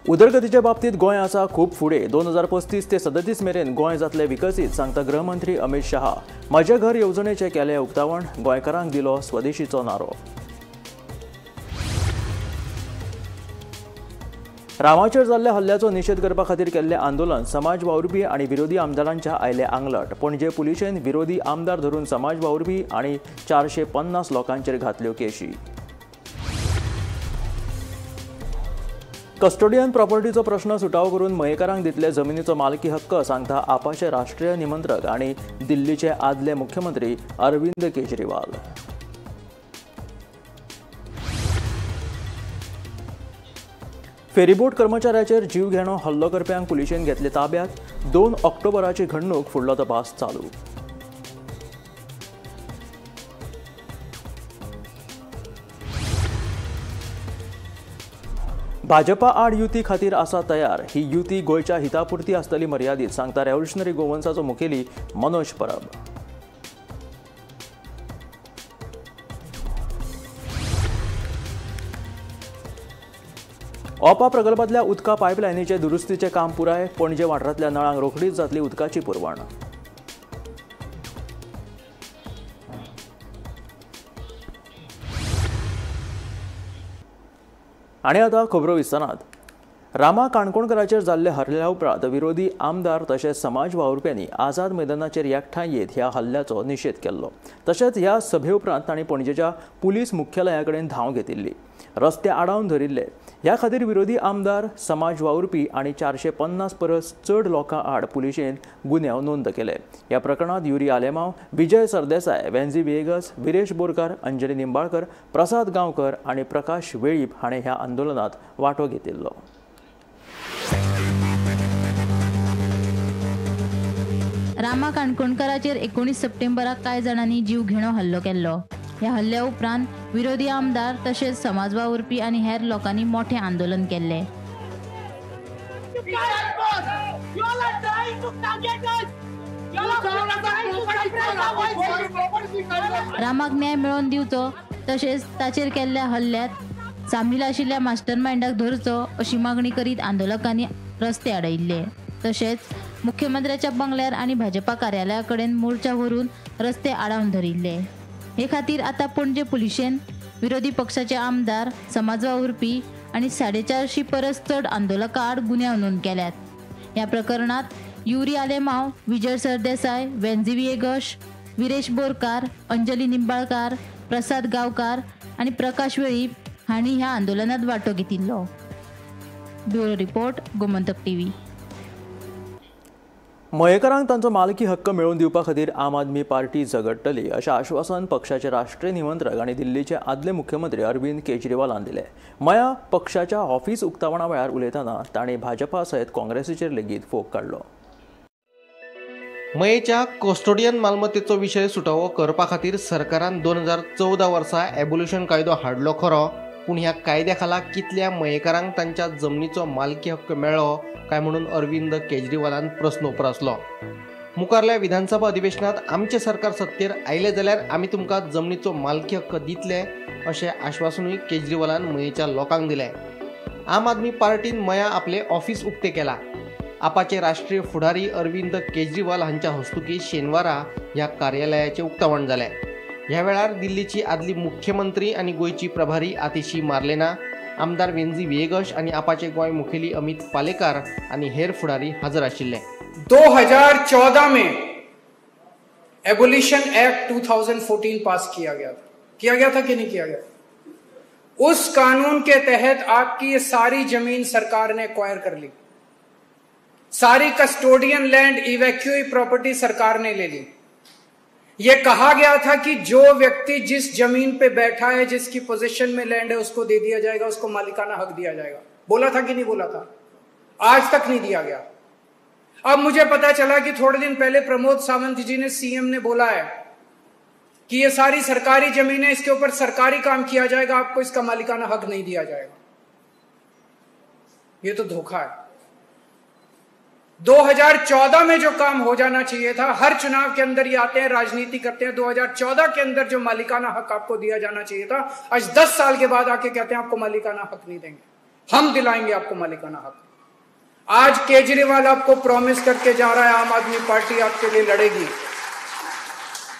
उदरगतीच्या बाबतीत गोंय आसा खूब फुडें. 2035 ते 37 मेरेन गोंय जातलें विकसीत, सांगता गृहमंत्री अमित शहा. म्हजें घर येवजणेचें केलें उक्तावण, गोंयकारांक दिलो स्वदेशीचो नारो. रामाचेर जाल्ल्या हल्ल्याचो निशेध करपा खातीर केल्लें आंदोलन समाज वावुरपी आनी विरोधी आमदारांच्या आयले आंगलट. पणजे पुलिशेन विरोधी आमदार धरून समाज वावुरपी आनी 450 लोकांचेर घातल्यो केशी. कस्टोडियन प्रॉपर्टीचो प्रश्न सुटावो करून मयेकारांक दितले जमिनीचो मालकी हक्क, सांगता आपाचे राष्ट्रीय निमंत्रक आनी दिल्लीचे आदले मुख्यमंत्री अरविंद केजरीवाल. फेरीबोट कर्मचाऱ्याचेर जीव घेणो हल्लो करप्यांक पुलिशेन घेतले ताब्यात. 2 ऑक्टोबराची घडणूक, फुडलो तपास चालू. भाजपा आड युती खातीर आसा तयार, ही युती गोंयच्या हितापुरती आसतली मर्यादीत, सांगता रेव्होल्युशनरी गोवन्साचो मुखेली मनोज परब. ओपा प्रकल्पांतल्या उदका पायपलायनीचे दुरुस्तीचें काम पुराय. पणजे वाठारांतल्या नळांक रोखडीच जातली उदकाची पुरवण. आनी आतां खबरो विस्तारात. रामा काणकोणकराचेर जाल्ले हल्ल्या उपरांत विरोधी आमदार तशेंच समाज वावुरप्यांनी आझाद मैदानाचेर एकठांय येत ह्या हल्ल्याचो निशेध केल्लो. तशेंच ह्या सभे उपरांत तांणी पणजेच्या पुलीस मुख्यालया कडेन धांव घेतिल्ली, रस्ते आडावन धरिल्ले. ह्या खातीर विरोधी आमदार, समाज वावुरपी आनी 450 परस चड लोकां आड पुलिशेन गुन्यांव नोंद केले. ह्या प्रकरणांत युरी आलेमांव, विजय सरदेसाय, वेन्झी व्हिएगस, विरेश बोरकार, अंजली निंबाळकर, प्रसाद गांवकर आनी प्रकाश वेळीप हाणें ह्या आंदोलनांत वांटो घेतिल्लो. रामा काणकोणकराचेर 19 सप्टेंबराक कांय जाणांनी जीव घेणो हल्लो केल्लो. ह्या हल्ल्या उपरांत विरोधी आमदार तशेंच समाज वावुरपी आनी हेर लोकांनी मोठें आंदोलन केल्लें. रामाक न्याय मेळोवन दिवचो तशेंच ताचेर केल्ल्या हल्ल्यांत सामील आशिल्ल्या मास्टरमायंडाक धरचो अशी मागणी करीत आंदोलकांनी रस्ते आडयिल्ले. तशेंच मुख्यमंत्र्याच्या बंगल्यार आनी भाजपा कार्यालया कडेन मोर्चा व्हरून रस्ते आडावन धरिल्ले. हे खातीर आतां पणजे पुलिशेन विरोधी पक्षाचे आमदार, समाज वावुरपी आनी 450 परस चड आंदोलकां आड गुन्यांव नोंद केल्यात. ह्या प्रकरणांत युरी आलेमांव, विजय सरदेसाय, वेन्झी व्हिएगश, विरेश बोरकार, अंजली निंबाळकार, प्रसाद गांवकार आनी प्रकाश वेळीप हांणी ह्या आंदोलनांत वांटो घेतिल्लो. Bureau report, Gomantak TV. मयेकारांक तांचो मालकी हक्क मेळोवन दिवपा खातीर आम आदमी पार्टी झगडटली अशें आश्वासन पक्षाचे राष्ट्रीय निमंत्रक आनी दिल्लीचे आदले मुख्यमंत्री अरविंद केजरीवालान दिलें. मया पक्षाच्या ऑफिस उक्तावणा वेळार उलयतना तांणी भाजपा सयत काँग्रेसीचेर लेगीत फोग काडलो. मयेच्या कस्टोडियन मालमत्तेचो विशय सुटावो करपा खातीर सरकारान 2014 वर्सा एबोल्युशन कायदो हाडलो खरो, पूण ह्या कायद्या खाला कितल्या मयेकारांक तांच्या जमनीचो मालकी हक्क मेळ्ळो काय म्हणून अरविंद केजरीवालान प्रस्न उप्रासलो. मुखारल्या विधानसभा अधिवेशनात आमचें सरकार सत्तेर आयलें जाल्यार आमी तुमकां जमनीचो मालकी हक्क दितले अशें आश्वासनूय केजरीवालान मयेच्या लोकांक दिलें. आम आदमी पार्टीन मया आपलें ऑफिस उक्तें केलां. आपाचे राष्ट्रीय फुडारी अरविंद केजरीवाल हांच्या हस्तुकीं शेनवारा ह्या कार्यालयाचें उक्तावण जालें. ह्या वेळार दिल्लीची आदली मुख्यमंत्री आनी गोंयची प्रभारी आतिशी मार्लेना, आमदार वेन्झी व्हिएगश आनी आपाचे गोंय मुखेली अमित पालेकार आनी हेर फुडारी हजर आशिल्ले. 2014 में एबोलिशन एक्ट 2014 पास किया गया था. किया गया था कि नहीं किया गया? उस कानून के तहत आपकी ये सारी जमीन सरकार ने एक्वायर कर ली, सारी कस्टोडियन लैंड, इवैक्यूई प्रॉपर्टी सरकार ने ले ली। यह कहा गया था कि जो व्यक्ति जिस जमीन पे बैठा है, जिसकी पोजीशन में लैंड है, उसको दे दिया जाएगा, उसको मालिकाना हक दिया जाएगा। बोला था कि नहीं बोला था? आज तक नहीं दिया गया। अब मुझे पता चला कि थोड़े दिन पहले प्रमोद सावंत जी ने, सीएम ने बोला है कि ये सारी सरकारी जमीन है, इसके ऊपर सरकारी काम किया जाएगा, आपको इसका मालिकाना हक नहीं दिया जाएगा। ये तो धोखा है। 2014 में जो काम हो जाना चाहिए था, हर चुनाव के अंदर ये आते हैं, राजनीति करते हैं। 2014 के अंदर जो मालिकाना हक आपको दिया जाना चाहिए था, आज 10 साल के बाद आके कहते हैं आपको मालिकाना हक नहीं देंगे। हम दिलाएंगे आपको मालिकाना हक। आज केजरीवाल आपको प्रॉमिस करके जा रहा है, आम आदमी पार्टी आपके लिए लड़ेगी।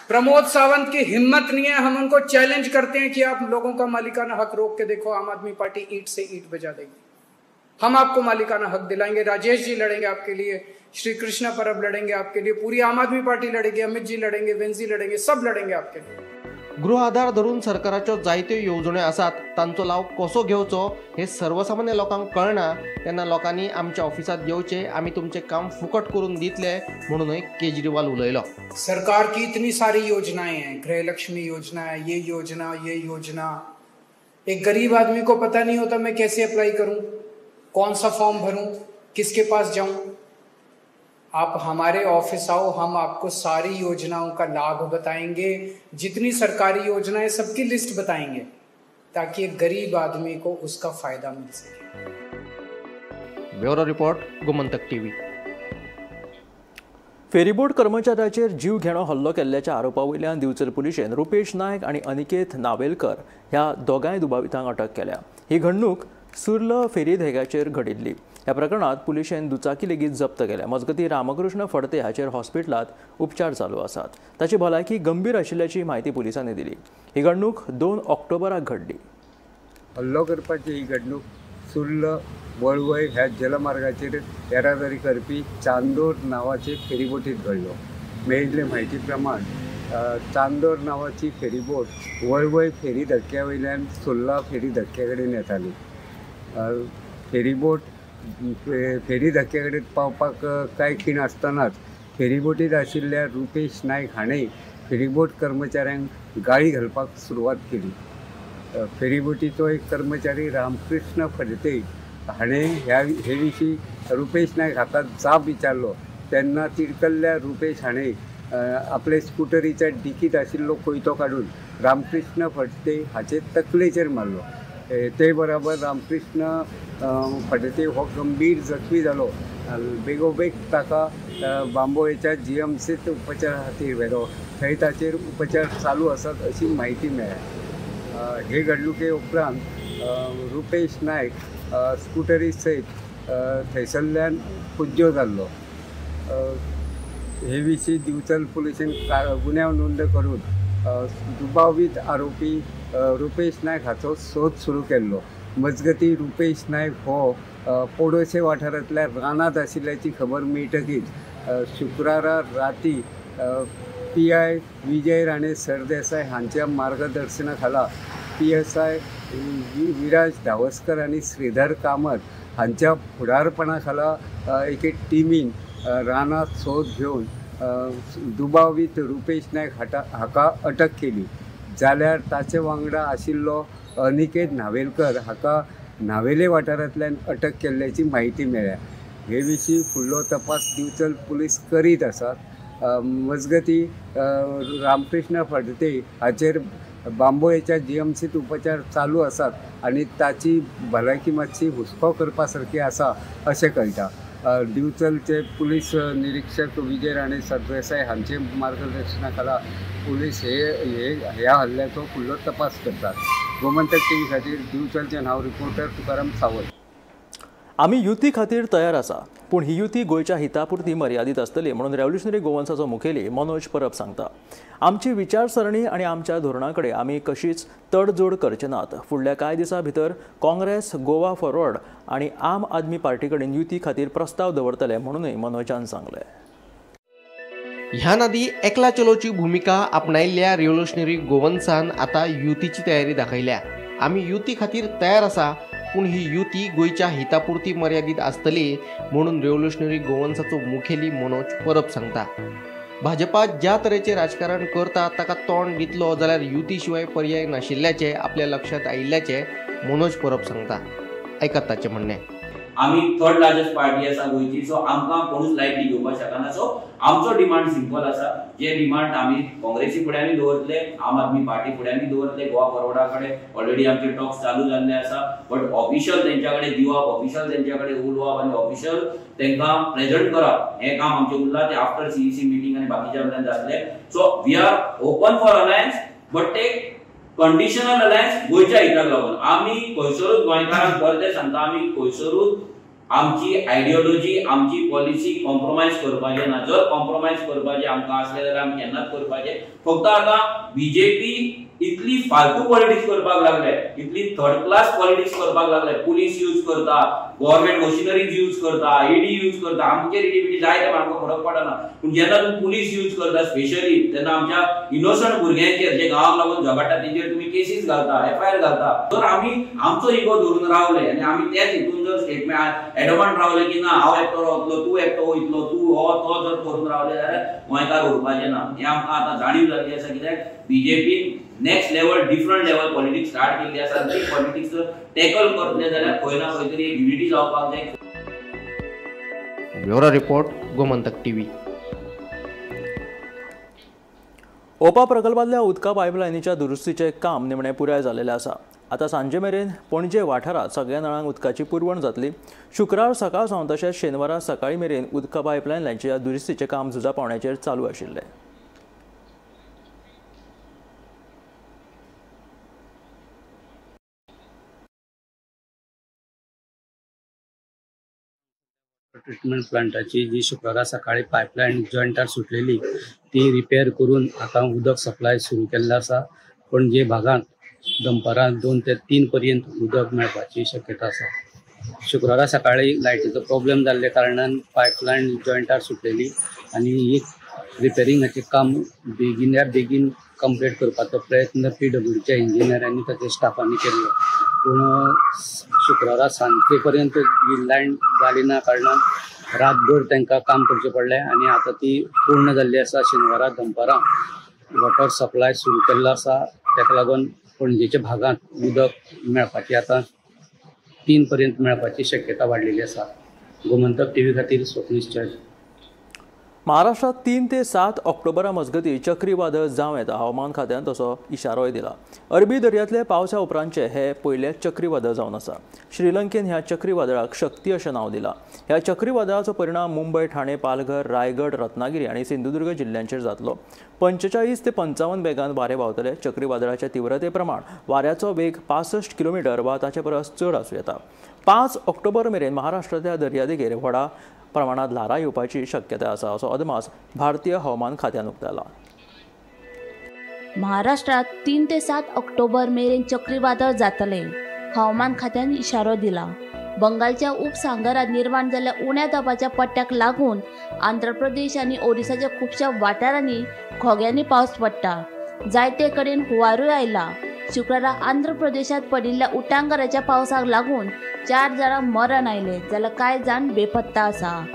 प्रमोद सावंत की हिम्मत नहीं है, हम उनको चैलेंज करते हैं कि आप लोगों का मालिकाना हक रोक के देखो, आम आदमी पार्टी ईंट से ईंट बजा देगी। हम आपको मालिकाना हक दिलाएंगे। राजेश जी लड़ेंगे आपके लिए, श्री कृष्ण परब लड़ेंगे आपके लिए, पूरी आम आदमी पार्टी लड़ेगी, अमित जी लड़ेंगे, वेंजी लड़ेंगे, सब लड़ेंगे आपके लिए। गृह आधार धरून सरकाराच्यो जायत्यो येवजण्यो आसात, तांचो लाव कसो घेवचो हे सर्वसामान्य लोकांक कळना। तेन्ना लोकांनी आमच्या ऑफिसांत येवचे, आमी तुमचें काम फुकट करून दितले म्हणूनय केजरीवाल उलयलो। सरकार की इतनी सारी योजनाएं हैं, गृहलक्ष्मी योजना है, ये योजना, ये योजना, एक गरीब आदमी को पता नहीं होता मैं कैसे अप्लाई करूं, कौन सा फॉर्म भरूं, किसके पास जाऊं। आप हमारे ऑफिस आओ, हम आपको सारी योजनाओं का लाभ बताएंगे, जितनी सरकारी योजनाएं सबकी लिस्ट बताएंगे, ताकि एक गरीब आदमी को उसका फायदा मिल सके। Bureau report, Gomantak TV. Ferryboat कर्मचाऱ्याचेर जीव घेणो हल्लो केल्ल्याच्या आरोपा वयल्यान दिवचल पुलिशेन रुपेश नायक आनी अनिकेत नावेलकर ह्या दोगांय दुबावितांक अटक केल्या। ही घडणूक सुर्ल फेरी धेग्याचेर घडिल्ली। ह्या प्रकरणात पुलिशेन दुचाकी लेगीत जप्त केल्या। मजगतीं रामकृष्ण फडते हाचेर हॉस्पिटलांत उपचार चालू आसात। ताची भलायकी गंभीर आशिल्ल्याची म्हायती पुलिसांनी दिली। ही घडणूक 2 ऑक्टोबराक घडली। हल्लो करपाची ही घडणूक सुर्ल वळवय ह्या जलमार्गाचेर येरादारी करपी चांदोर नांवाचे फेरीबोटीत घडलो। मेळिल्ले म्हायती प्रमाण चांदोर नांवाची फेरीबोट वळवय फेरी धक्क्या वयल्यान सुर्ला फेरी धक्क्या कडेन येताली। फेरीबोट फेरी धक्क्या कडेन पावपाक कांय खीण आसतनाच फेरीबोटीत आशिल्ल्या रुपेश नायक हाणें फेरीबोट कर्मचाऱ्यांक गाळी घालपाक सुरवात केली। फेरीबोटीचो एक कर्मचारी रामकृष्ण फडते हाणें हे विशीं रुपेश नायक हाका जाप विचारलो तेन्ना तिडकल्ल्या रुपेश हाणें आपले स्कुटरीच्या डिकीत आशिल्लो कोयतो काडून रामकृष्ण फडते हाचे तकलेचेर मारलो। ते बराबर रामकृष्ण फडते हो गंभीर जखमी जालो। बेगोबेग ताका बांबोळेच्या जीएमसीत उपचारा खातीर व्हेलो, थंय ताचेर उपचार चालू आसात अशी म्हायती मेळ्ळ्या। हे घडणुके उपरांत रुपेश नायक स्कुटरी सयत थंयसरल्यान पुज्यो जाल्लो। हे विशीं दिवचल पुलिशेन गुन्यांव नोंद करून दुबावीत आरोपी रुपेश नायक हाचो सोद सुरू केल्लो। मजगतीं रुपेश नायक हो पोडोशे वाठारांतल्या रानांत आशिल्ल्याची खबर मेळटकीच शुक्रारा राती PI Vijay Rane Sardesai हांच्या मार्गदर्शना खाला PSI Viraj Dhavaskar आनी श्रीधर कामत हांच्या फुडारपणा खाला एके टिमीन रानांत सोद घेवन दुबावीत रुपेश नायक हाका अटक केली। जाल्यार ताचे वांगडा आशिल्लो अनिकेत नावेलकर हाका नावेले वाठारांतल्यान अटक केल्ल्याची म्हायती मेळ्ळ्या। हे विशीं फुडलो तपास दिवचल पुलीस करीत आसात। मजगतीं रामकृष्ण फडते हाचेर बांबोळेच्या जीएमसीत उपचार चालू आसात आनी ताची भलायकी मातशी हुस्को करपा सारकी आसा अशें कळटा। दिवचलचे पुलीस निरीक्षक विजय राणे सरदेसाय हांचे मार्गदर्शना खाला पुलीस हे ह्या हल्ल्याचो फुडलो तपास करतात। गोमंतक टीव्ही खातीर दिवचलचे नाव रिपोर्टर तुकाराम सावंत। आमी युती खातीर तयार आसा, पूण ही युती गोंयच्या हितापुरती मर्यादीत आसतली म्हणून रेव्होल्युशनरी गोवन्साचो मुखेली मनोज परब सांगता। आमची विचारसरणी आनी आमच्या धोरणा कडेन आमी कशीच तडजोड करचे नात। फुडल्या कांय दिसां भितर काँग्रेस, गोवा फॉरवर्ड आनी आम आदमी पार्टी कडेन युती खातीर प्रस्ताव दवरतले म्हणूनय मनोजान सांगलें। ह्या नदी एकला चलोची भूमिका आपणायल्ल्या रेव्होल्युशनरी गोवन्सान आतां युतीची तयारी दाखयल्या। आमी युती खातीर तयार आसा, पूण ही युती गोंयच्या हितापुरती मर्यादीत आसतली म्हणून रेव्होल्युशनरी गोवन्साचो मुखेली मनोज परब सांगता। भाजपा ज्या तरेचे राजकारण करता ताका तोंड दितलो जाल्यार युती शिवाय पर्याय नाशिल्ल्याचें आपल्या लक्षांत आयिल्ल्याचें मनोज परब सांगता। आयकात ताचें म्हणणें। आमी थर्ड लार्जस्ट पार्टी आसा गोंयची, सो आमकां कोणूच लायटली घेवपाक शकना। सो आमचो डिमांड सिंपल आसा, जे डिमांड आमी काँग्रेसी फुड्यांनी दवरतले, आम आदमी पार्टी फुड्यांनी दवरतले, गोवा फॉरवर्डा कडेन ऑलरेडी आमचे टॉक्स चालू जाल्ले आसा, बट ऑफिशियल तेंच्या कडेन दिवप, ऑफिशियल तेंच्या कडेन उलोवप आनी ऑफिशियल तेंकां प्रेझेंट करप हें काम आमचें उरलां। तें आफ्टर CEC meeting आनी बाकीच्या वयल्यान जातलें। So we are open for alliance, but ते कंडिशनल अलायन्स गोंयच्या हिताक लागून. आमी खंयसरूच गोंयकारांक परते सांगता, आमी खंयसरूच आमची आयडियोलॉजी, आमची पॉलिसी कॉम्प्रोमायज करपाचें ना. जर कॉम्प्रोमायज करपाचें आमकां आसलें जाल्यार आमी केन्नाच करपाचें. फक्त आतां बीजेपी इतली फालतू पॉलिटिक्स करपाक लागले, इतली थर्ड क्लास पॉलिटिक्स करपाक लागले. पुलीस यूज करता, गव्हर्मेंट मशिनरीज यूज करता, ईडी यूज करता. आमचेर ईडी बिडी जाय ते आमकां फरक पडना, पूण जेन्ना तुमी पुलीस यूज करता स्पेशली तेन्ना आमच्या इनोसंट भुरग्यांचेर जे गांवाक लागून झगडटा तेंचेर तुमी केसीस घालता, एफआयआर घालता. जर आमी आमचो इगो धरून रावले आनी आमी त्याच हितून जर स्टेटमेंट एडोमंट रावले की ना हांव एकटो रावतलो, तूं एकटो वयतलो, तूं हो तो जर करून रावले जाल्यार गोंयकार उरपाचें ना. हें आमकां आतां जाणीव जाल्ली आसा. कित्याक बीजेपीन next level, different level politics start केल्ली आसा. ती पॉलिटिक्स जर टॅकल करतले जाल्यार खंय ना खंय तरी एक युनिटी जावपाक जाय. Bureau report, Gomantak TV. Opa प्रकल्पांतल्या उदका पायपलायनीच्या दुरुस्तीचें काम निमणें पुराय जाल्लें आसा. आतां सांजे मेरेन पणजे वाठारांत सगळ्या नळांक उदकाची पुरवण जातली. शुक्रार सकाळ सावन तशेंच शेनवारा सकाळी मेरेन उदका पायपलायन लायनीच्या दुरुस्तीचें काम झुजा पावण्याचेर चालू आशिल्लें. ट्रिटमेंट प्लांटाची जी शुक्रारा सकाळी पायपलायन जॉयंटार सुटलेली ती रिपेर करून आतां उदक सप्लाय सुरू केल्लो आसा. पणजे भागांत दनपारां 2 ते 3 पर्यंत उदक मेळपाची शक्यता आसा. शुक्रारा सकाळी लायटीचो प्रॉब्लेम जाल्ल्या कारणान पायपलायन जॉयंटार सुटलेली आनी ही रिपेरिंगाचें काम बेगिना बेगीन कंप्लीट करपाचो प्रयत्न पीडब्ल्यूडीच्या इंजिनियरांनी ताच्या स्टाफांनी केल्लो, पूण शुक्रारा सांजे पर्यंत ही लायन जाली ना कारणान रातभर तांकां काम करचें पडलें आनी आतां ती पूर्ण जाल्ली आसा. शेनवारा दनपारां वॉटर सप्लाय सुरू केल्लो आसा. ताका लागून पणजेच्या भागांत उदक मेळपाची आतां 3 पर्यंत मेळपाची शक्यता वाडलेली आसा. गोमंतक टीव्ही खातीर स्वप्नीश चर्च. महाराष्ट्रात 3 ते 7 ऑक्टोबरा मजगती चक्रीवादळ जावं येता. हवामान खात्यान तसो इशारोय दिला. अरबी दर्यांतले पावसा उपरांतचे हे पयले चक्रीवादळ जावन आसा. श्रीलंकेन ह्या चक्रीवादळाक शक्ती अशें नांव दिलां. ह्या चक्रीवादळाचो परिणाम मुंबय, ठाणे, पालघर, रायगड, रत्नागिरी आनी सिंधुदुर्ग जिल्ल्यांचेर जातलो. 45 ते 55 वेगान वारें व्हांवतलें. चक्रीवादळाच्या तीव्रते प्रमाण वाऱ्याचो वेग 65 किलोमिटर वा ताचे परस चड आसूं येता. 5 ऑक्टोबर मेरेन महाराष्ट्रांतल्या दर्यादेगेर व्हडा प्रमाणात ल्हारां येवपाची शक्यता आसा असो अदमास भारतीय हवामान खात्यान उक्तायला. महाराष्ट्रात 3 ते 7 ऑक्टोबर मेरेन चक्रीवादळ जातले, हवामान खात्यान इशारो दिला. बंगालच्या उपसागरात निर्माण जाल्ल्या उण्या दाबाच्या पट्ट्याक लागून आंध्र प्रदेश आनी ओडिसाच्या खुबश्या वाठारांनी घोग्यांनी पावस पडटा. जायते कडेन हुंवारूय आयला. शुक्रारा आंध्र प्रदेशात पडिल्ल्या उटांगाराच्या पावसाक लागून 4 जाणांक मरण आयलें, जाल्यार कांय जाण बेपत्ता आसा.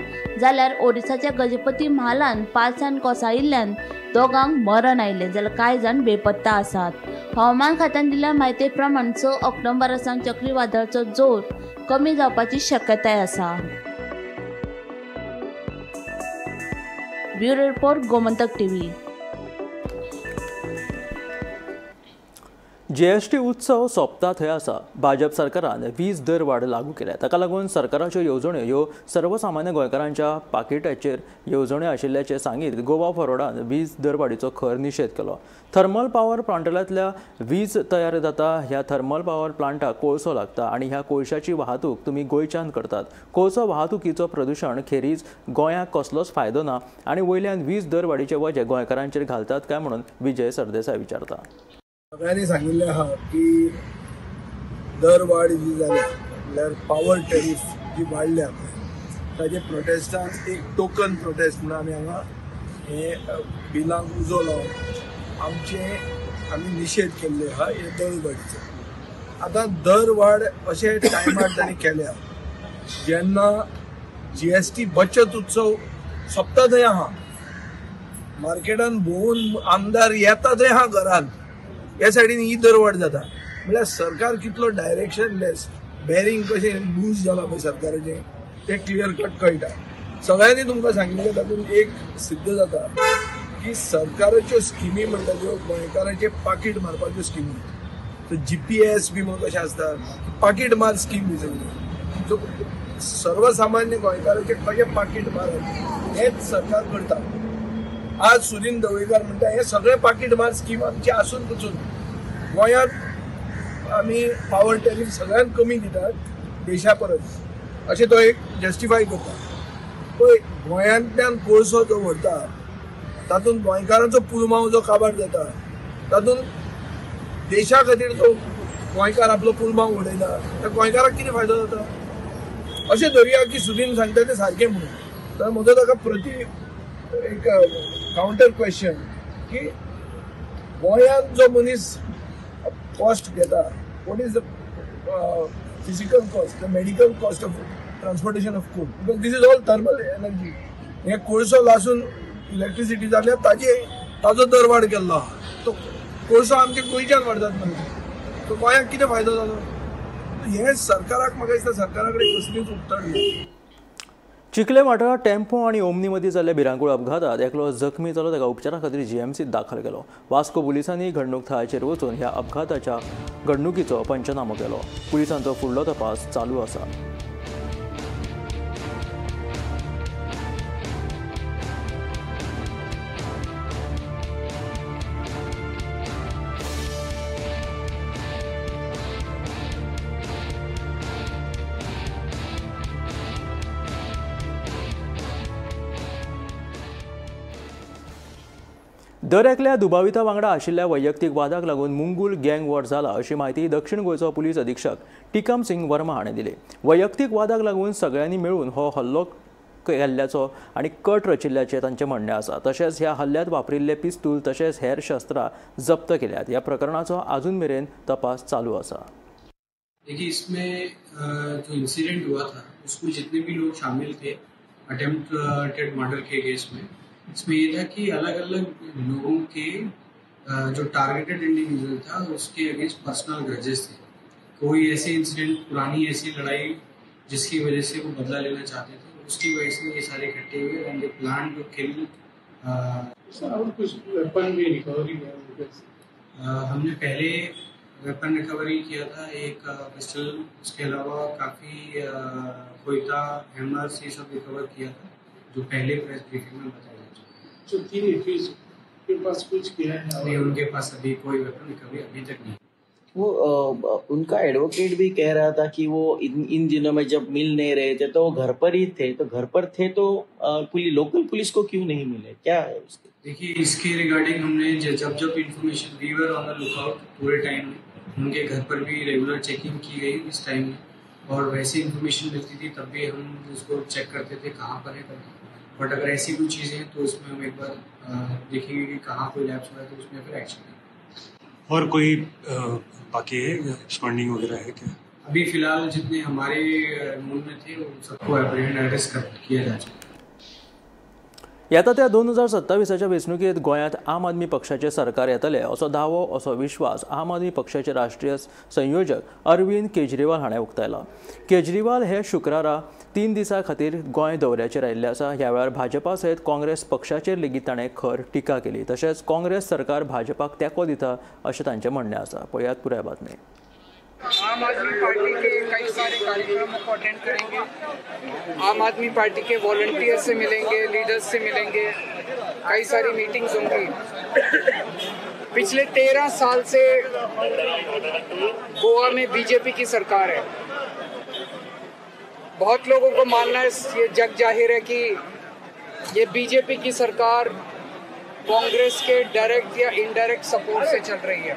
जाल्यार ओडिसाच्या गजपती म्हालान पालसान कोसळिल्ल्यान 2 मरण आयलें, जाल्यार कांय जाण बेपत्ता आसात. हवामान खात्यान दिल्ल्या म्हायती प्रमाण 6 ऑक्टोबरा सावन चक्रीवादळाचो जोर कमी जावपाची शक्यताय आसा. Bureau report, Gomantak TV. GST उत्सव सोंपता थंय आसा. भाजप सरकारान वीज दर वाड लागू केल्या. ताका लागून सरकाराच्यो येवजण्यो ह्यो सर्वसामान्य गोंयकारांच्या पाकिटाचेर येवजण्यो आशिल्ल्याचें सांगीत गोवा फॉरवर्डान वीज दरवाडीचो खर निशेध केलो. थर्मल पावर प्लांटांतल्या वीज तयार जाता. ह्या थर्मल पावर प्लांटाक कोळसो लागता आनी ह्या कोळशाची वाहतूक तुमी गोंयच्यान करतात. कोळसो वाहतुकीचो प्रदूशण खेरीज गोंयाक कसलोच फायदो ना आनी वयल्यान वीज दरवाडीचें वजें गोंयकारांचेर घालतात काय म्हणून विजय सरदेसाय विचारता. सगळ्यांनी सांगिल्लें आहा की दरवाड जी जाल्या म्हणल्यार पावर टॅरीफ जी वाडल्या ताजे प्रोटेस्टान एक टोकन प्रोटेस्ट म्हणून आमी हांगा हे बिलांक उजो लावन आमचे आमी निशेध केल्ले आहा हे दरवाडीचो. आतां दरवाड अशे टायमार तांणी केल्या जेन्ना जीएसटी बचत उत्सव सोंपता थंय आहा, मार्केटान भोंवून आमदार येता थंय आहा घरान, ह्या सायडीन ही दरवाड जाता. म्हणल्यार सरकार कितलो डायरेक्शनलेस, बेरींग कशें लूज जाला पळय सरकाराचें तें क्लियर कट कळटा. सगळ्यांनी तुमकां सांगिल्लें तातूंत एक सिद्ध जाता की सरकाराच्यो स्किमी म्हणटा त्यो गोंयकाराचें पाकीट मारपाच्यो स्किमी. सो जीपीएस बी म्हणून कशें आसता पाकीट मार स्कीम ही सगळी. सो सर्वसामान्य गोंयकाराचें कशें पाकीट मारप हेंच सरकार करता. आज सुदिन ढवळीकर म्हणटा हे सगळे पाकीट मार स्कीम आमची आसून पसून गोंयांत आमी पावर टॅरीफ सगळ्यांत कमी दितात देशा परस अशें तो एक जस्टिफाय करता. पळय, गोंयांतल्यान कोळसो जो व्हरता तातूंत गोंयकारांचो पुलमांव जो काबार जाता, तातूंत देशा खातीर जो गोंयकार आपलो पुलमांव उडयता त्या गोंयकाराक कितें फायदो जाता? अशें धरुया की सुदीन सांगता तें सारकें म्हणून, तर म्हजो ताका प्रति एक कावंटर क्वेश्चन की गोंयांत जो मनीस कॉस्ट घेता, what is the physical cost, the medical cost of transportation of coal, because this is all thermal energy. हे कोळसो लासून इलेक्ट्रिसिटी जाल्यार ताजो दरवाड केल्लो आहा, तो कोळसो आमच्या गोंयच्यान व्हरतात मरे, तो गोंयाक कितें फायदो जालो? हें सरकाराक म्हाका दिसता सरकारा कडेन कसलीच उक्तड ना. चिखले वाठारांत टेम्पो आनी ओमनी मदीं जाल्ल्या भिरांकूळ अपघातांत एकलो जखमी जालो. ताका उपचारा खातीर जीएमसीत दाखल केलो. वास्को पुलिसांनी घडणूक थळाचेर वचून ह्या अपघाताच्या घडणुकीचो पंचनामो केलो. पुलिसांचो फुडलो तपास चालू आसा. दर एकल्या दुबाविता वांगडा आशिल्ल्या वैयक्तीक वादाक लागून मुंगूल गँग वॉर जाला अशी म्हायती दक्षिण गोंयचो पुलीस अधीक्षक टिकम सिंग वर्मा हाणें दिली. वैयक्तीक वादाक लागून सगळ्यांनी मेळून हो हल्लो केल्ल्याचो आनी कट रचिल्ल्याचें तांचें म्हणणें आसा. तशेंच ह्या हल्ल्यांत वापरिल्ले पिस्तूल तशेंच हेर शस्त्रां जप्त केल्यात. ह्या प्रकरणाचो आजून मेरेन तपास चालू आसा. देखिए, इसमें जो इंसिडेंट हुआ था उसमें जितने भी लोग शामिल थे अटेम्प्टेड मर्डर के केस में, इसमें ये था कि अलग अलग लोगों के जो टारगेटेड इंडिविजुअल था उसके अगेंस्ट पर्सनल ग्रजेस थे. कोई ऐसे इंसिडेंट, पुरानी ऐसी लड़ाई जिसकी वजह से वो बदला लेना चाहते थे, उसकी वजह से ये सारे इकट्ठे हुए and they plan to kill. Sir, और कुछ वेपन भी रिकवरी हुआ? हमने पहले वेपन रिकवरी किया था, एक पिस्टल, उसके अलावा काफ़ी कोयता, हैमर्स, ये सब रिकवर किया था जो पहले प्रेस ब्रीफिंग में बताया जा चुका। जो 3 एक्यूज के पास कुछ किया है? नहीं, उनके पास अभी कोई वेपन रिकवरी अभी तक नहीं। वो उनका एडवोकेट भी कह रहा था कि वो इन दिनों में जब मिल नहीं रहे थे तो वो घर पर ही थे, तो घर पर थे तो लोकल पुलिस को क्यों नहीं मिले, क्या है उसके? देखिए, इसके रिगार्डिंग हमने जब जब information, we were on the lookout पूरे टाइम में, उनके घर पर भी रेगुलर चेकिंग की गई इस टाइम में, और वैसे इन्फॉर्मेशन मिलती थी तब भी हम उसको चेक करते थे कहाँ पर है करके। बट अगर ऐसी कोई चीज़ें हैं तो उसमें हम एक बार देखेंगे कि कहाँ कोई लैप्स हुआ है तो उसमें फिर एक्शन लेंगे। और कोई बाकी है एब्सकॉन्डिंग वगैरह है क्या? अभी फिलहाल जितने हमारे नोन में थे उन सबको अप्रीहेंड अरेस्ट किया जा चुका है. येता त्या 2027 वेंचणुकेंत गोंयांत आम आदमी पक्षाचें सरकार येतलें असो दावो, असो विश्वास आम आदमी पक्षाचे राष्ट्रीय संयोजक अरविंद केजरीवाल हाणें उक्तायला. केजरीवाल हे शुक्रारा 3 दिसां खातीर गोंय दौऱ्याचेर आयिल्ले आसा. ह्या वेळार भाजपा सयत काँग्रेस पक्षाचेर लेगीत ताणें खर टिका केली. तशेंच काँग्रेस सरकार भाजपाक तेंको दिता अशें तांचें म्हणणें आसा. पळयात पुराय बातमी. आम आदमी पार्टी के कई सारे कार्यक्रमों को अटेंड करेंगे, आम आदमी पार्टी के वॉलंटियर से मिलेंगे, लीडर्स से मिलेंगे, कई सारी मीटिंग्स होंगी। पिछले 13 साल से गोवा में बीजेपी की सरकार है। बहुत लोगों को मानना है, ये जग जाहिर है कि ये बीजेपी की सरकार कांग्रेस के डायरेक्ट या इनडायरेक्ट सपोर्ट से चल रही है।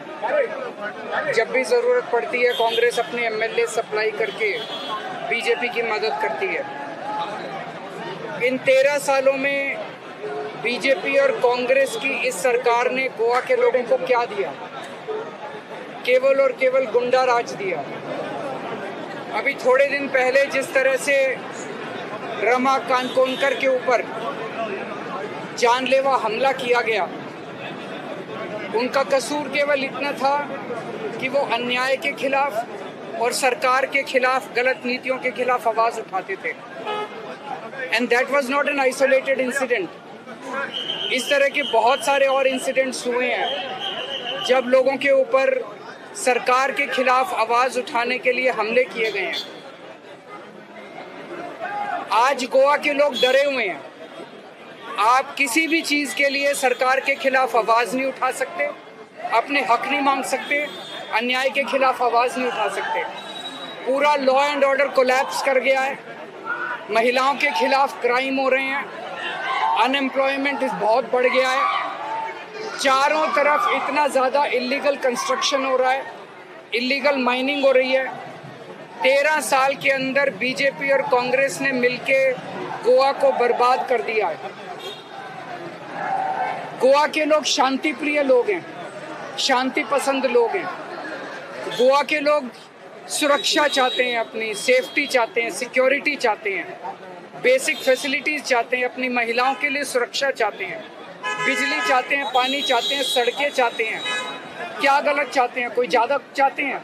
जब भी ज़रूरत पड़ती है कांग्रेस अपने एमएलए सप्लाई करके बीजेपी की मदद करती है। इन 13 सालों में बीजेपी और कांग्रेस की इस सरकार ने गोवा के लोगों को क्या दिया? केवल और केवल गुंडा राज दिया। अभी थोड़े दिन पहले जिस तरह से रमा कानकोनकर के ऊपर जानलेवा हमला किया गया, उनका कसूर केवल इतना था कि वो अन्याय के खिलाफ और सरकार के खिलाफ, गलत नीतियों के खिलाफ आवाज़ उठाते थे। And that was not an isolated incident. इस तरह के बहुत सारे और इंसिडेंट्स हुए हैं जब लोगों के ऊपर सरकार के खिलाफ आवाज़ उठाने के लिए हमले किए गए हैं। आज गोवा के लोग डरे हुए हैं। आप किसी भी चीज़ के लिए सरकार के खिलाफ आवाज़ नहीं उठा सकते, अपने हक नहीं मांग सकते। अन्याय के खिलाफ आवाज़ नहीं उठा सकते। पूरा लॉ एंड ऑर्डर कोलैप्स कर गया है, महिलाओं के खिलाफ क्राइम हो रहे हैं, अनएम्प्लॉयमेंट बहुत बढ़ गया है, चारों तरफ इतना ज़्यादा इलीगल कंस्ट्रक्शन हो रहा है, इलीगल माइनिंग हो रही है। 13 साल के अंदर बीजेपी और कांग्रेस ने मिलके गोवा को बर्बाद कर दिया है। गोवा के लोग शांति प्रिय लोग हैं, शांति पसंद लोग हैं। गोवा के लोग सुरक्षा चाहते हैं, अपनी सेफ्टी चाहते हैं, सिक्योरिटी चाहते हैं, बेसिक फैसिलिटीज़ चाहते हैं, अपनी महिलाओं के लिए सुरक्षा चाहते हैं, बिजली चाहते हैं, पानी चाहते हैं, सड़कें चाहते हैं। क्या गलत चाहते हैं? कोई ज़्यादा चाहते हैं?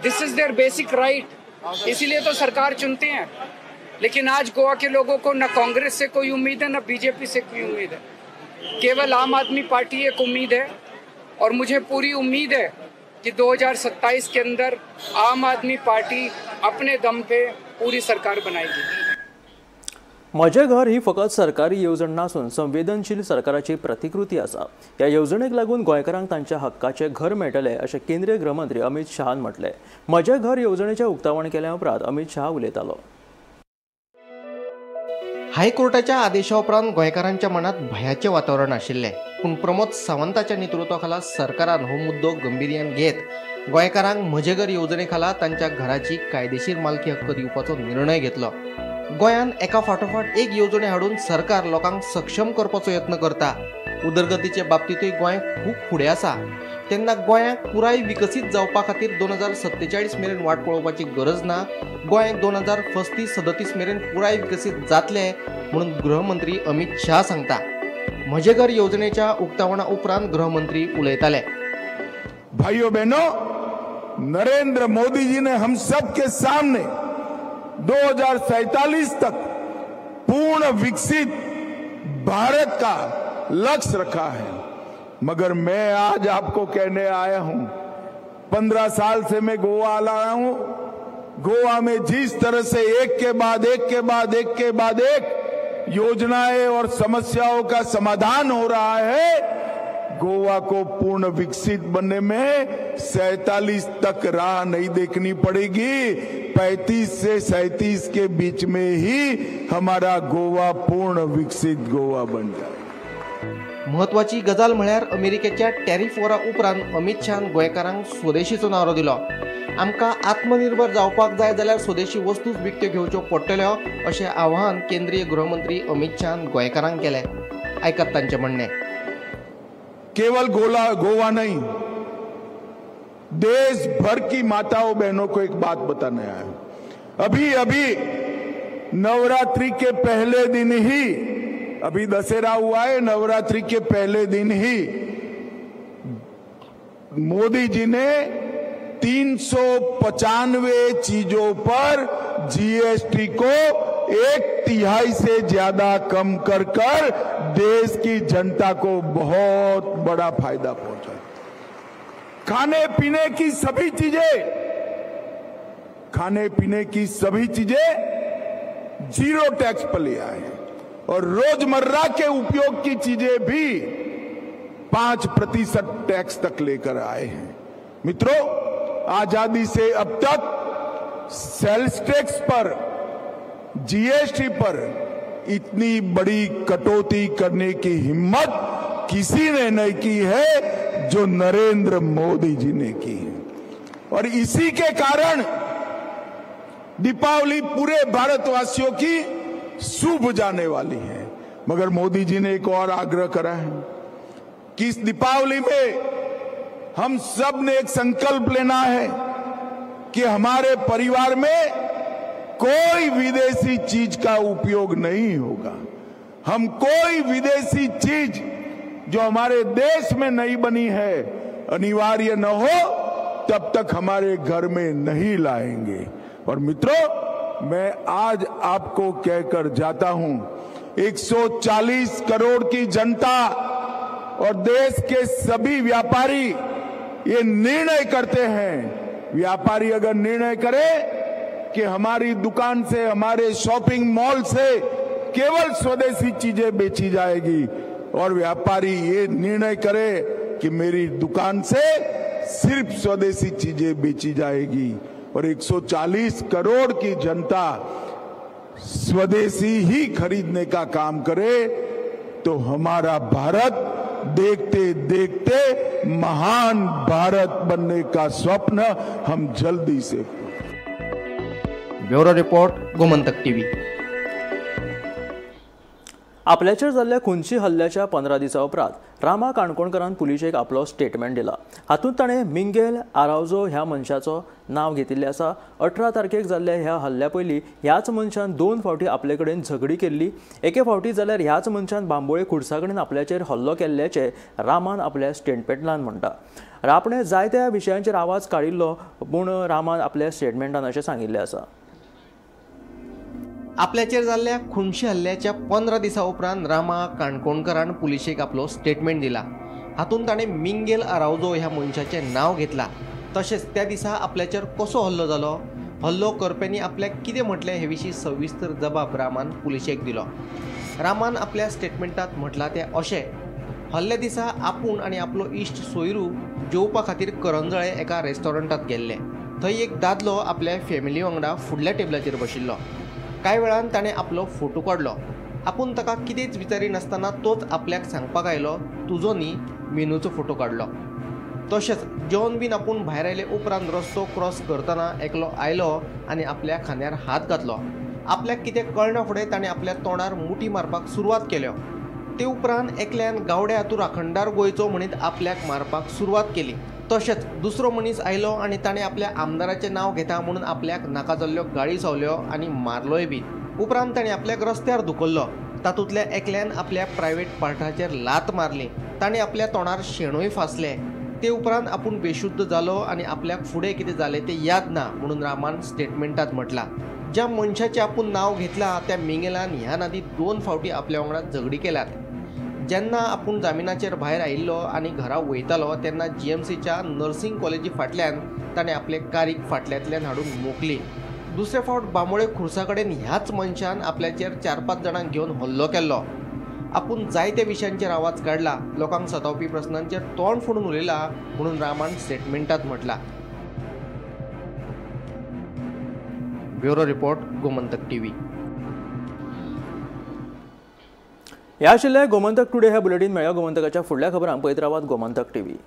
This is their basic right, इसीलिए तो सरकार चुनते हैं। लेकिन आज गोवा के लोगों को न कांग्रेस से कोई उम्मीद है, न बीजेपी से कोई उम्मीद है। केवल आम आदमी पार्टी एक उम्मीद है और मुझे पूरी उम्मीद है कि 2027 के अंदर आम आदमी पार्टी अपने दम पे पूरी सरकार बनाएगी। म्हजें घर ही फकत सरकारी येवजण नासून संवेदनशील सरकाराची प्रतिकृती आसा। ह्या येवजणेक लागून गोंयकारांक तांच्या हक्काचें घर मेळटलें अशें केंद्रीय गृहमंत्री अमित शहान म्हटलें। म्हजें घर येवजणेचें उक्तावण केल्या उपरांत अमित शहा उलयतालो। हायकोर्टाच्या आदेशा उपरांत गोंयकारांच्या मनात भयाचें वातावरण आशिल्लें, पूण प्रमोद सावंताच्या नेतृत्वाखाला सरकारान हो मुद्दो गंभीर्यान घेत गोंयकारांक म्हजें घर येवजणे खाला तांच्या घराची कायदेशीर मालकी हक्क दिवपाचो निर्णय घेतलो। गोंयान एका फाटोफाट एक येवजणे हाडून सरकार लोकांक सक्षम करपाचो यत्न करता। उदरगतीचे बाबतींतूय गोंय खूब फुडें आसा, तेन्ना गोंयाक पुराय विकसीत जावपा खातीर 2047 मेरेन वाट पळोवपाची गरज ना। गोंय 2035-37 मेरेन पुराय विकसीत जातलें म्हणून गृहमंत्री अमित शाह सांगता। म्हजें घर येवजणेच्या उक्तावणा उपरांत गृहमंत्री उलयताले। भाइयों बहनों, नरेंद्र मोदी जी ने हम सब के सामने 2047 तक पूर्ण विकसित भारत का लक्ष्य रखा है, मगर मैं आज आपको कहने आया हूं, 15 साल से मैं गोवा आया हूं। गोवा में जिस तरह से एक के बाद एक के बाद एक के बाद एक योजनाएं और समस्याओं का समाधान हो रहा है, गोवा को पूर्ण विकसित बनने में 47 तक राह नहीं देखनी पड़ेगी। 35 से 37 के बीच में ही हमारा गोवा पूर्ण विकसित गोवा बन जाए। म्हत्वाची गजाल म्हळ्यार अमेरिकेच्या टॅरिफ वॉरा उपरांत अमित शहान गोंयकारांक स्वदेशीचो नारो दिलो। आमकां आत्मनिर्भर जावपाक जाय जाल्यार स्वदेशी वस्तूच विकत्यो घेवच्यो पडटल्यो अशें आवाहन केंद्रीय गृहमंत्री अमित शहान गोंयकारांक केलें। आयकात तांचें म्हणणें। केवल गोवा नहीं, देश भर की माताओं बहनों को एक बात बताने आया। अभी अभी नवरात्रि के पहले दिन ही, अभी दशहरा हुआ है, नवरात्रि के पहले दिन ही मोदी जी ने 395 चीजों पर जीएसटी को 1/3 से ज्यादा कम कर कर देश की जनता को बहुत बड़ा फायदा पहुंचा। खाने पीने की सभी चीजें, खाने पीने की सभी चीजें जीरो टैक्स पर ले आए और रोजमर्रा के उपयोग की चीजें भी 5% टैक्स तक लेकर आए हैं। मित्रों, आजादी से अब तक सेल्स टैक्स पर, जीएसटी पर इतनी बड़ी कटौती करने की हिम्मत किसी ने नहीं की है जो नरेंद्र मोदी जी ने की है। और इसी के कारण दीपावली पूरे भारतवासियों की शुभ जाने वाली है। मगर मोदी जी ने एक और आग्रह करा है कि इस दीपावली में हम सब ने एक संकल्प लेना है कि हमारे परिवार में कोई विदेशी चीज का उपयोग नहीं होगा। हम कोई विदेशी चीज जो हमारे देश में नहीं बनी है, अनिवार्य न हो तब तक हमारे घर में नहीं लाएंगे। और मित्रों, मैं आज आपको कहकर जाता हूं, 140 करोड़ की जनता और देश के सभी व्यापारी ये निर्णय करते हैं। व्यापारी अगर निर्णय करे कि हमारी दुकान से, हमारे शॉपिंग मॉल से केवल स्वदेशी चीजें बेची जाएगी, और व्यापारी ये निर्णय करे कि मेरी दुकान से सिर्फ स्वदेशी चीजें बेची जाएगी और 140 करोड़ की जनता स्वदेशी ही खरीदने का काम करे तो हमारा भारत देखते देखते महान भारत बनने का स्वप्न हम जल्दी से। Bureau report, Gomantak TV. आपल्याचेर जाल्ल्या खुनशी हल्ल्याच्या 15 दिसां उपरांत रामा काणकोणकरान पुलिशेक आपलो स्टेटमेंट दिला। हातूंत ताणें मिंगेल आरावजो ह्या मनशाचो नांव घेतिल्लें आसा। 18 तारखेक जाल्ल्या ह्या हल्ल्या पयलीं ह्याच मनशान 2 फावटी आपले कडेन झगडी केल्ली। एके फावटी जाल्यार ह्याच मनशान बांबोळे खुर्सा कडेन आपल्याचेर हल्लो केल्ल्याचें रामान आपल्या स्टेटमेंटान म्हणटा। आपणें जायत्या विशयांचेर आवाज काडिल्लो पूण रामान आपल्या स्टेटमेंटान अशें सांगिल्लें आसा। आपल्याचेर जाल्ल्या खुनशी हल्ल्याच्या 15 दिसां उपरांत रामा काणकोणकरान पुलिशेक आपलो स्टेटमेंट दिला। हातूंत ताणें मिंगेल आरावजो ह्या मनशाचें नांव घेतलां। तशेंच त्या दिसा आपल्याचेर कसो हल्लो जालो, हल्लो करप्यांनी आपल्याक कितें म्हटलें हे विशीं सविस्तर जबाब रामान पुलिशेक दिलो। रामान आपल्या स्टेटमेंटांत म्हटलां तें अशें, हल्ल्या दिसा आपूण आनी आपलो इश्ट सोयरू जेवपा खातीर करंजळे एका रेस्टॉरंटांत गेल्ले। थंय एक दादलो आपल्या फॅमिली वांगडा फुडल्या टेबलाचेर बशिल्लो। कांय वेळान ताणें आपलो फोटो काडलो। आपूण ताका कितेंच विचारिनासतना तोच आपल्याक सांगपाक आयलो, तुजो न्ही मेनूचो फोटो काडलो। तशेंच जेवन बीन आपूण भायर आयले उपरांत रस्तो क्रॉस करतना एकलो आयलो आनी आपल्या खांद्यार हात घातलो। आपल्याक कितें कळना फुडें ताणें आपल्या तोंडार मुठी मारपाक सुरवात केल्यो। ते उपरांत एकल्यान गावड्या तूं राखणदार गोंयचो म्हणीत आपल्याक मारपाक सुरवात केली। तशेंच दुसरो मनीस आयलो आनी ताणें आपल्या आमदाराचें नांव घेता म्हणून आपल्याक नाका जाल्ल्यो गाळी सावल्यो आनी मारलोय बी। उपरांत ताणें आपल्याक रस्त्यार धुकल्लो। तातूंतल्या एकल्यान आपल्या प्रायवेट पार्टाचेर लात मारली। ताणें आपल्या तोंडार शेणूय फासले। ते उपरांत आपूण बेशुद्ध जालो आनी आपल्याक फुडें कितें जालें तें याद ना म्हणून रामान स्टेटमेंटांत म्हटलां। ज्या मनशाचें आपूण नांव घेतलां त्या मिंगेलान ह्या नादी 2 फावटी आपल्या वांगडा झगडी केल्यात। जेन्ना आपूण जामिनाचेर भायर आयिल्लो आनी घरा वयतालो तेन्ना जीएमसीच्या नर्सिंग कॉलेजी फाटल्यान ताणें आपले कारीक फाटल्यांतल्यान हाडून मोखली। दुसरे फावट बांबोळे खुर्सा कडेन ह्याच मनशान आपल्याचेर 4-5 जाणांक घेवन हल्लो केल्लो। आपूण जायत्या विशयांचेर आवाज काडला, लोकांक सतावपी प्रस्नांचेर तोंड फोडून उलयला म्हणून रामान स्टेटमेंटांत म्हटलां। Bureau report, Gomantak TV. ह्या आशिल्लें गोमंतक टुडे ह्या बुलेटीन। मेळ्या गोमंतकाच्या फुडल्या खबरांक पळयत रावात Gomantak TV.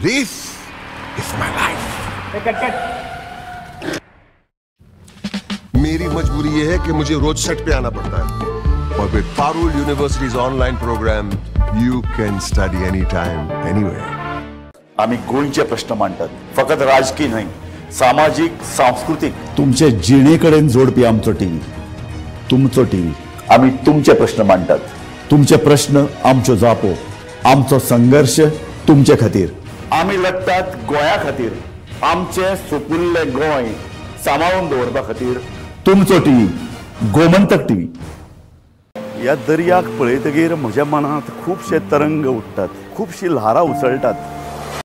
This is my life. Cut, cut. मेरी मजबूरी ये है कि मुझे रोज सेट पे आना पड़ता है और with Parul University's online program, you can study anytime, anywhere. आम्ही गोंयचे प्रश्न मांडतात, फकत राजकीय न्हय, सामाजीक, सांस्कृतिक। तुमचे जिणेकडेन जोडपी आमचो टीव्ही, तुमचो टीव्ही। आम्ही तुमचे प्रश्न मांडतात, तुमचे प्रश्न आमच्यो जापो, आमचो संघर्ष तुमचे खातीर। आमी लढतात गोंया खातीर, आमचे सुपुल्ले गोंय सांबाळून दवरपा खातीर। तुमचो टीव्ही, गोमंतक टीव्ही। ह्या दर्याक पळयतगीर म्हज्या मनांत खुबशे तरंग उठ्ठात, खुबशी ल्हारां उसळटात।